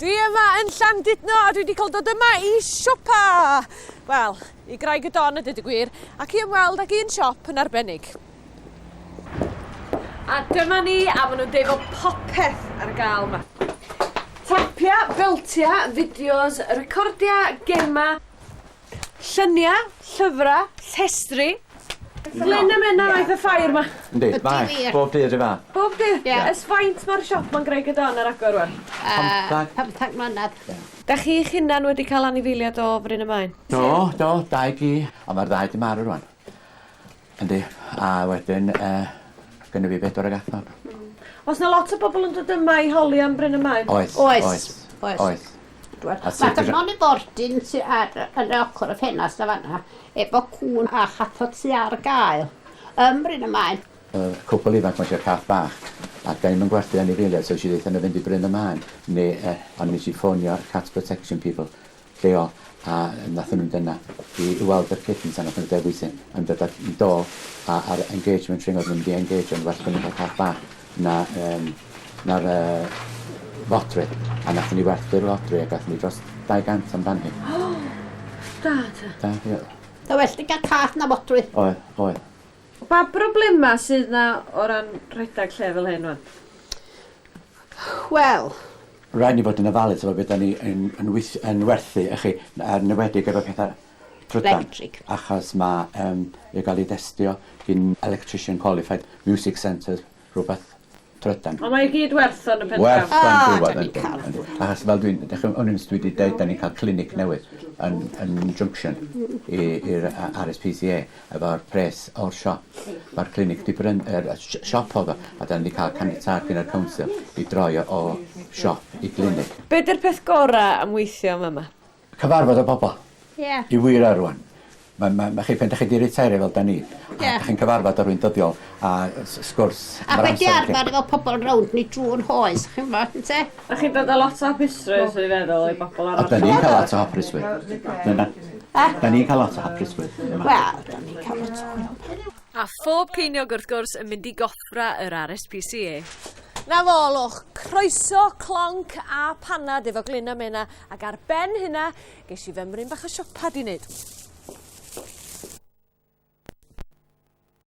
Dwi yma yn Llandudno a dwi wedi cael dod yma i siopa! Wel, i Graig y Don a dweud y gwir, ac i ymweld ag un siop yn arbennig. A dyma ni, a maen nhw'n deud fod popeth ar gael yma. Tapia, beltia, fideos, recordia, gema, Llynia, llyfra, llestri. Glyn a Menna aeth y ffair 'ma. Yndi, mae, bob dydd 'run fath. Bob dydd? Ie. Ers faint ma'r siop 'ma'n Graig y Don ar agor rwan? Pymthag. Pymthag mlynedd. Ie. Dach chi'ch hunan wedi cael anifeiliad o Fryn y Maen? Do, do, dau gi, ond ma'r ddau 'di marw rwan. Yndi, a wedyn yy gynna fi bedwar o gathod. Oes 'na lot o bobl yn dod yma i holi am Bryn y Maen? Oes. Oes. Oes. Oes. Oes. Mae gynnon ni fordyn sy ar yn y ochr y ffenast yn fan'na efo cŵn a chathod sy ar gael ym Mryn y Maen. Y cwpl ifanc ma' isio cath bach a 'dan ni'm yn gwerthu anifeiliaid so nesh i ddeutha nhw fynd i Bryn y Maen neu yy ond nesh i ffonio Cat Protection people lleol a nathon nhw mynd yna i i weld yr kittens a nathon nhw dewis un a dod â do a a'r engagement ring oedden nhw'n mynd i engage yn well gen nhw cael cath bach na yym na'r yy fodrwy a nathon ni werthu'r fodrwy a gathon ni dros 200 amdani. Da te. Da ie. Da well di gael cath na fodrwy. Oedd, oedd. Pa broblema sydd 'na o ran rhedeg lle fel hyn wan? Wel, Rhaid ni fod yn ofalus efo be' 'dan ni yn yn wyth- yn werthu i chi, yn enwedig efo petha trydan. Electric. Achos ma' yym i ga'l 'i destio gin electrician qualified music centre rhwbeth trydan. Ond mae i gyd werth o yn y pen draw. Werth o'n Ah, diwedd 'dan ni'n yndi cael yndi. Achos fel dwi'n dych chi o'n i'n dwi 'di deud 'dan ni'n ca'l clinic newydd yn yn Junction i i'r yy RSPCA efo'r pres o'r siop. Mae'r clinic 'di bryn- yr yy siop o'dd o a 'dan ni 'di ca'l caniatâd gin yr council i droi o o siop i glinic. Be' 'di'r peth gora' am weithio yn fama? Cyfarfod y bobol. Ie. I wir ar rŵan. Ma' ma' ma' chi pan 'dach chi 'di riteirio fel 'dan ni a 'dach chi'n cyfarfod â rywun dyddiol a sgwrs A wedi arfer efo pobol rownd ni drwy'n hoes, chi'n gwybod, ynte? A chi'n dod â lot o hapusrwydd, swn i'n feddwl, i bobl arall. O, da ni'n cael lot o hapusrwydd. Dyna. Da ni'n cael lot o hapusrwydd. Wel, da ni'n cael lot o hwyl. A phob ceiniog wrth gwrs yn mynd i goffra yr RSPCA. Na fo, lwch, croeso, clonc a panad efo Glyn a Mena, ac ar ben hynna, ges i fymryn bach o siopa di wneud.